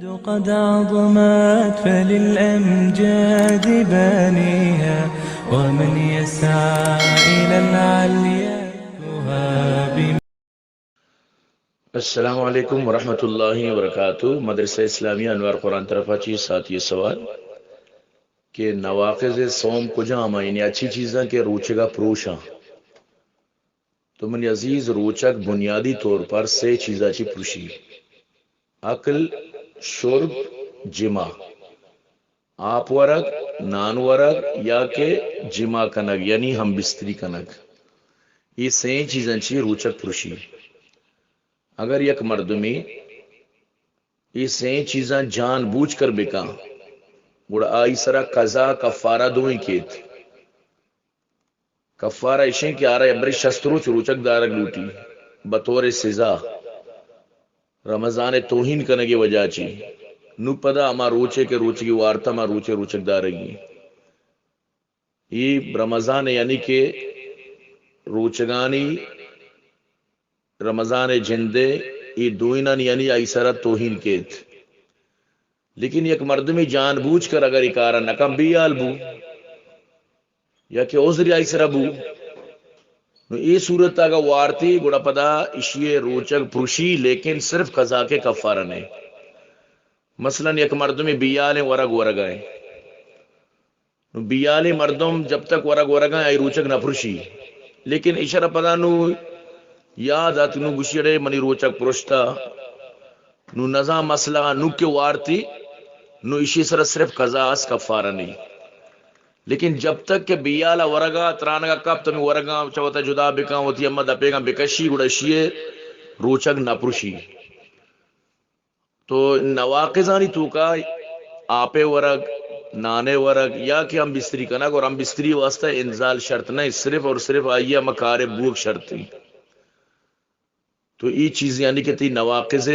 قد عظمت فللأمجاد بانيها، ومن يسعى إلى العليا يهاب. السلام علیکم ورحمۃ اللہ وبرکاتہ۔ مدرسہ اسلامیہ انوار قرآن طرفا چی ساتھی سوال کہ نواقض صوم کجام ہیں، یعنی اچھی چیزاں کہ روچگا پروشاں۔ تو منی عزیز، روچگ بنیادی طور پر سے چیزا چی پروشی: عقل، شرب، جماع۔ آپ ورگ، نان ورگ یا کہ جماع کنگ یعنی ہم بستری کنگ۔ اے سئیں چیزاں چی روچگ پروشی۔ اگر یک مردمے اے سئیں چیزاں جان بوجھ کر بکاں، گڑا آئی سرا قضا کفارہ دوئیں کیت۔ کفارہ اشیں کہ آرا برے شست روچ روچگ دارگ لوٹی بطور سزا، رمضان توہین کنگے وجہ چی۔ نو پدا ہما روچے کہ روچگی وارتا، ہما روچے روچگ دارگی۔ اے رمضان یعنی کہ روچگانی، رمضان جندے، اے دوئینانی یعنی آئی سرا توہین کیت۔ لیکن یک مردمی جان بوجھ کر اگر اے کارا نکن، بیال بو یا کہ عذر آئی سرا بو، نو اے صورت اگا وارتی گڑا پدا اشی روچگ پروشی، لیکن صرف قضا کے، کفارہ نے۔ مثلاً یک مردمی بیالیں، ورگ ورگائیں، نو بیالیں مردم جب تک ورگ ورگائیں آئی روچگ نہ پروشی، لیکن اشرا پدا نو یاد ات، نو گوشی اڑے منی روچگ پروشتا، نو نزان مسئلہ، نو کہ وارتی، نو اشی سرا صرف قضا اس، کفارہ نہیں۔ لیکن جب تک کہ بیالا ورگا ترانگا کپت، ہمیں ورگاں چہ وتا جدا بکاں، وتی اما دپیگاں بکشی، گڑا اشی روچگ نہ پروشی۔ تو نواقضانی توکا آپے ورگ، نانے ورگ یا کہ ہم بستری کنگ، اور ہم بستری واسطہ انزال شرط نہیں، صرف اور صرف آئیے ہم کارے بوگ شرط ہی۔ تو ای چیز یعنی کہ تی نواقض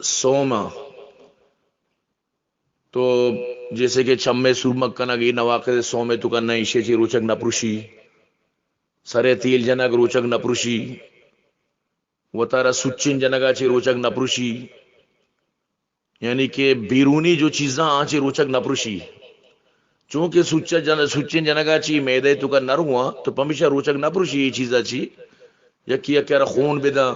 صوم آ۔ تو جیسے کہ چمے سورمگ کنگ، ای نواقض صوم توکا نہیں، ایشی چی روچگ نہ پروشی۔ سرے تیل جنگ روچگ نہ پروشی۔ وتارا سچن جنگا چی روچگ نہ پروشی۔ یعنی کہ بیرونی جو چیزاں آ چی روچگ نہ پروشی۔ چونکہ سچ جن-، سچن جنگا چی میدے توکا نہ رواں، تو پمیشا روچگ نہ پروشی ای چیزا چی۔ یکی یکی را خون بداں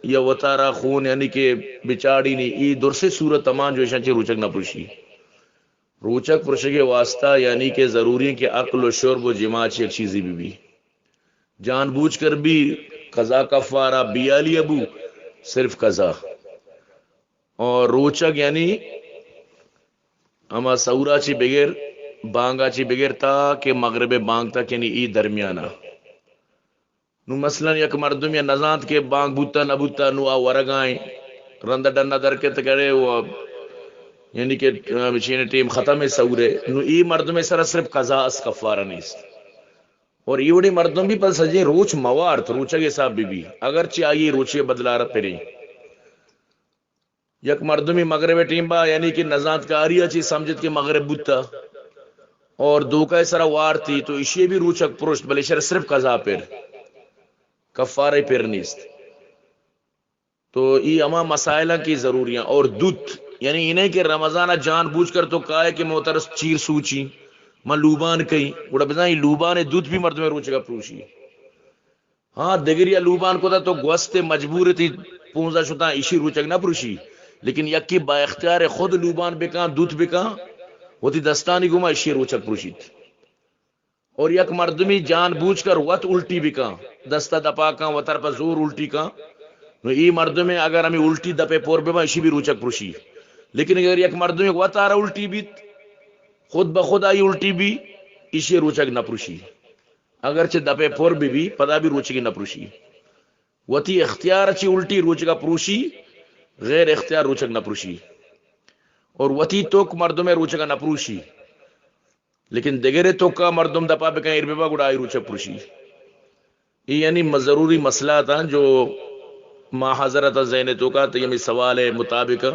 یا وتارا خون یعنی کہ بچاڑی نی، ای درسے صورت تمام جو ایشاں چی روچگ نہ پروشی۔ روچگ پروشگے واسطہ یعنی کہ ضروری ہیں کہ اکل و شرب و جماع چی یک چیزی بی بی۔ جان بوجھ کر بی، قضا کفارہ، بیالی ابو، صرف قضا۔ اور روچگ یعنی ہما سحورا چی بگر، بانگا چی بگر تا کہ مغرب بانگ تک، یعنی ای درمیانا۔ نو مثلاً یک مردم یا نزانت کہ بانگ بوتا نہ بوتا، نو آ ورگائیں، رند ڈنا در کے تکڑے و یعنی کہ بچین ٹیم ختم ہے سحورے، نو ای مردم سرا صرف قضا اس، کفارہ نیست۔ اور ایوڑی مردم بھی پس سجیں روچ موارت، روچگ حساب بی بی، اگرچہ آئی روچے بدلارا پریں۔ یک مردمی مغرب ٹیم با، یعنی کہ نزانتکاری چی سمجھت کہ مغرب بوتا اور دوکا سرا وارتی، تو اشی بھی روچگ پروشت، بلے شر صرف قضا پر، کفارہ پر نیست۔ تو ای ہما مسائل ہیں کہ ضروری ہیں۔ اور دوت، یعنی انہیں کہ رمضان جان بوجھ کر تو کہے کہ محترس چیر سوچی، من لوبان کئی، گڑا بزاں ای لوبان دوت بھی مردم روچگا پروشی۔ ہاں، دگریا لوبان کتا تو گوست مجبور تی پونزا شتاں، ایشی روچگ نہ پروشی، لیکن یکی با اختیار خود لوبان بکاں، دوت بکاں، وتی دستانی گوما ایشی روچگ پروشیت۔ اور یک مردمی جان بوجھ کر وت الٹی بکاں، دستا دپا کاں، وتر پہ زور الٹی کاں، نو ای مردمے اگر ہمیں الٹی دپے پر بباں، ایشی بھی روچگ پروشی۔ لیکن اگر یک مردمے وت آرا الٹی بیت، خود بخود آئی الٹی بی، ایشی روچگ نہ پروشی۔ اگرچہ دپے پر بی بی، پدا بھی روچگی نہ پروشی۔ وتی اختیار چی الٹی روچگا پروشی، غیر اختیار روچگ نہ پروشی۔ اور وتی توک مردم روچگا نہ پروشی۔ لیکن دگرے توکا مردم دپا بکن ایر ببا گڑا آئی روچگ پروشی۔ ای یعنی م-، ضروری مسئلہ تاں جو ما حضرت ذہن توکا تو یمی سوال مطابق،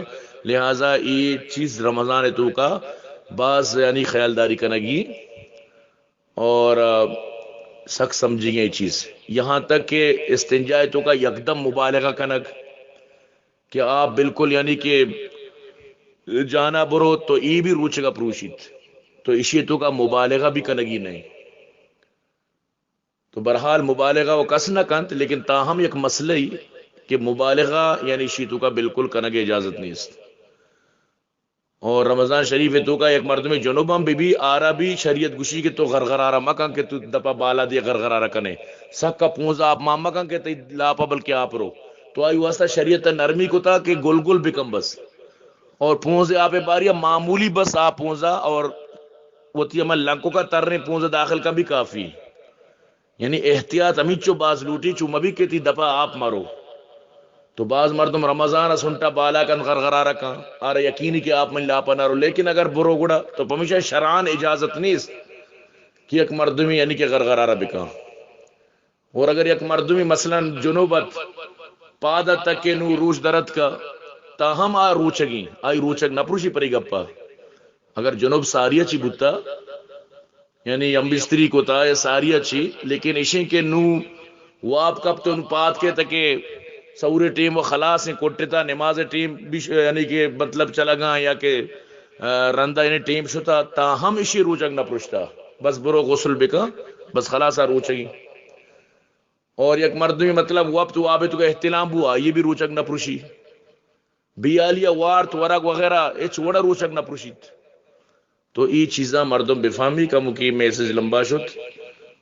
لہذا ای چیز رمضان توکا باز یعنی خیالداری کنگی۔ اور، آ، سک سمجھی گئے چیز۔ یہاں تک کہ استنجا توکا یکدم مبالغہ کنگ کہ آپ بالکل یعنی کہ جانا برو تو ای بھی روچگا پروشیت۔ تو اشی توکا مبالغہ بھی کنگی نہیں۔ تو بہرحال مبالغہ و کس نہ کنت، لیکن تاہم یک مسئلہ ای کہ مبالغہ یعنی اشی توکا بالکل کنگ اجازت نیست۔ اور رمضان شریف توکا یک مردمے جنوب ہم بی بی، آرا بھی شریعت گوشی کہ تو غرغرارہ مکن کہ تو دپا بالا دے غرغرارہ کنے، سکا پونزا آپ مان مکن کہ تئی لاپا بلکہ آپ رو۔ تو آئی واسطہ شریعت نرمی کتا کہ گل گل بکن بس۔ اور پونزے آپ باریا معمولی بس آپ پونزا اور وتی ہما لنکوکا تریں پونزا داخل کن بھی کافی۔ یعنی احتیاط ہمینچو باز لوٹی، چو مبی کہ تی دپا آپ مرو۔ تو باز مردم رمضان ء سنٹا بالا کن غرغرارہ کن، آرا یقینی کہ آپ منی لاپا نہ رو، لیکن اگر برو گڑا تو پمیشا شرعان اجازت نیست کہ یک مردمی یعنی کہ غرغرارہ بکن۔ اور اگر یک مردمی مثلاً جنوب ات، پاد ات کہ نو روچ درت کا، تا ہم آ روچگی، آئی روچگ نہ پروشی پری گپا۔ اگر جنوب ساری چی بوتا، یعنی ہم بستری کتا یا ساری چی، لیکن اشیں کہ نو واب کپ تو نو پاد کے تکے سورے ٹیم و خلاص ہیں، کوٹتا نماز ٹیم بھی ش-، یعنی کہ مطلب چلا گا یا کہ، آ، رندا یعنی ٹیم شتا، تا ہم اشی روچگ نہ پروشتا۔ بس برو غسل بکا، بس خلاص آ روچگی۔ اور یک مردمی مطلب وپت واب تو کا احتلام بو، آئی بھی روچگ نہ پروشی۔ بیالی وارت ورگ وغیرہ اچ وڑا روچگ نہ پروشیت۔ تو ای چیزاں مردم بفہمی، کموکی میسج لمبا شت۔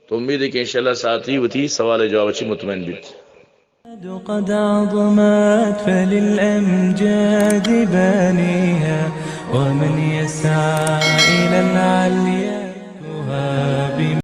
تو امید ہے کہ انشاءاللہ ساتھی وتی سوال جواب چی مطمئن بیت۔ قد عظمت فللأمجاد بانيها، ومن يسعى إلى العليا يدركها.